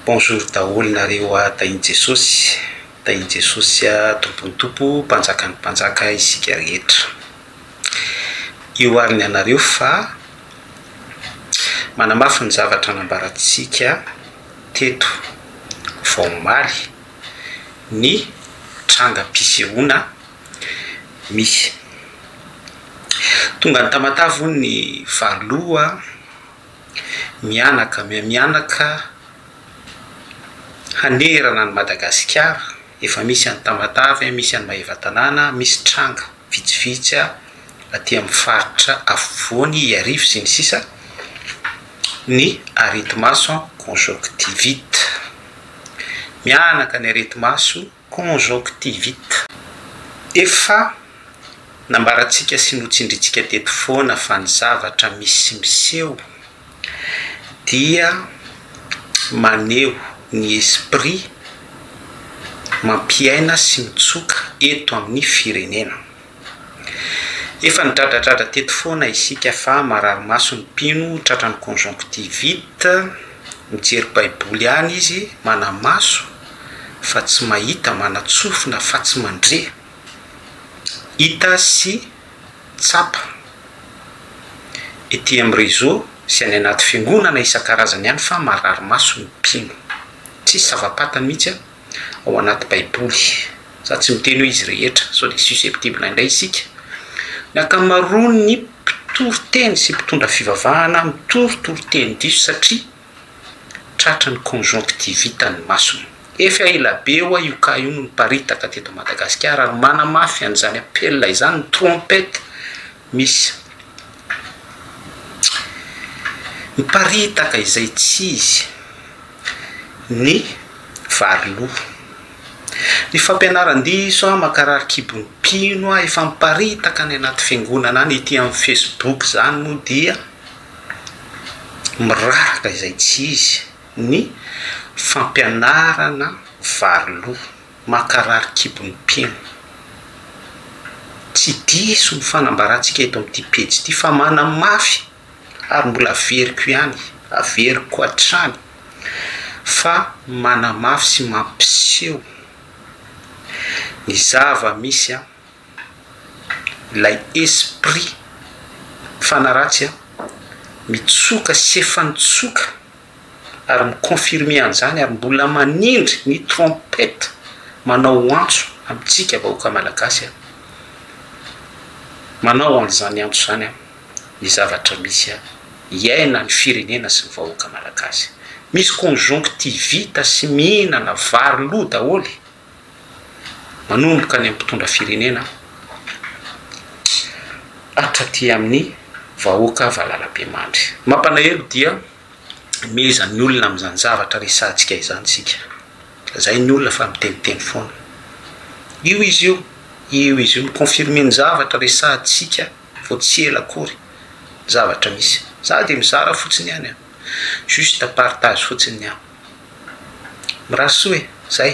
Bonjour daholo nareo a Tahin'i Jesosy Tahin'i Jesosy a Tompon'ny Tompo Mpanjakan'ny Mpanjaka isika rehetra. Io ary ny anareo fa manamafy ny zavatra nambarantsika teto vao omaly ny trangam-pisehoana misy. Tonga any Tamatave hono ny vary loha. Mianaka mihamianaka hanerana an'i Madagasikara, efa misy any Tamatave, misy any Maevatanàna, misy tranga vitsivitsy aty amin'ny faritra afovoany, Iarivo sy ny sisa, ny areti-maso conjonctivite. Mianaka ny areti-maso conjonctivite. Efa nambarantsika sy notsindrintsika teto foana fa ny zavatra misy sy miseho dia maneho ny esprit mampiaina sy mitsoka eto amin'ny firenena. Efa nidradradradra teto foana isika fa marary maso ny mpino tratran'ny conjonctivite, mijery baiboly ihany izy, manamaso fa tsy mahita, manatsofina fa tsy mandre. Hita sy tsapa ety amin'ny réseau sy any anaty fiangonana isan-karazany ihany fa marary maso ny mpino. Tsisy zava-pantany mihitsy an! ao anaty baiboly, za tsy miteny hoe izy rehetra sao dia susceptible indray isika, ny ankamaroan'ny mpitory teny sy mpitondra fivavahana mitory toriteny diso satria tratry ny conjonctivite ny masony. Efa ela be hoa io cas io no niparitaka teto Madagasikara ary manamafy an'izany appel izany ny trompette misy miparitaka izay tsy izy. ny vary lo. Ny fampianaran-diso mankarary kibon'ny mpino efa miparitaka any anaty fiangonana any, ety amin'ny facebook izany moa dia miraraka izay tsy izy ny fampianarana vary lo mankarary kibon'ny mpino. Tsy diso ny fanambarantsika eto amin'ity pejy ity fa manamafy. ary mbola averiko ihany, averiko hatrany fa manamafy sy mampiseho ny zava-misy an, ilay esprit mifanaratsy an, mitsoka sy efa nitsoka ary mi-confirmer an'izany ary mbola manindry ny trompette manao antso amintsika vahoaka malagasy an, manao an'izany antso izany an. ny zavatra misy iainan'ny firenena sy ny vahoaka malagasy. Misy conjonctivite sy mihinana vary lo daholo manomboka any amin'ny mpitondra firenena hatraty amin'ny vahoaka valalabemandry. Mampalahelo dia mehezan'ny olona amin'izany zavatra resahantsika izany isika. Lazain'ny olona fa miteniteny foana. Io izy io, io izy io, mi-confirmer ny zavatra resahantsika. vao tsy ela akory ny zavatra misy. Za dia mizara fotsiny ihany an! Juste partage fotsiny ny ahy. Mirary soa e! Zay!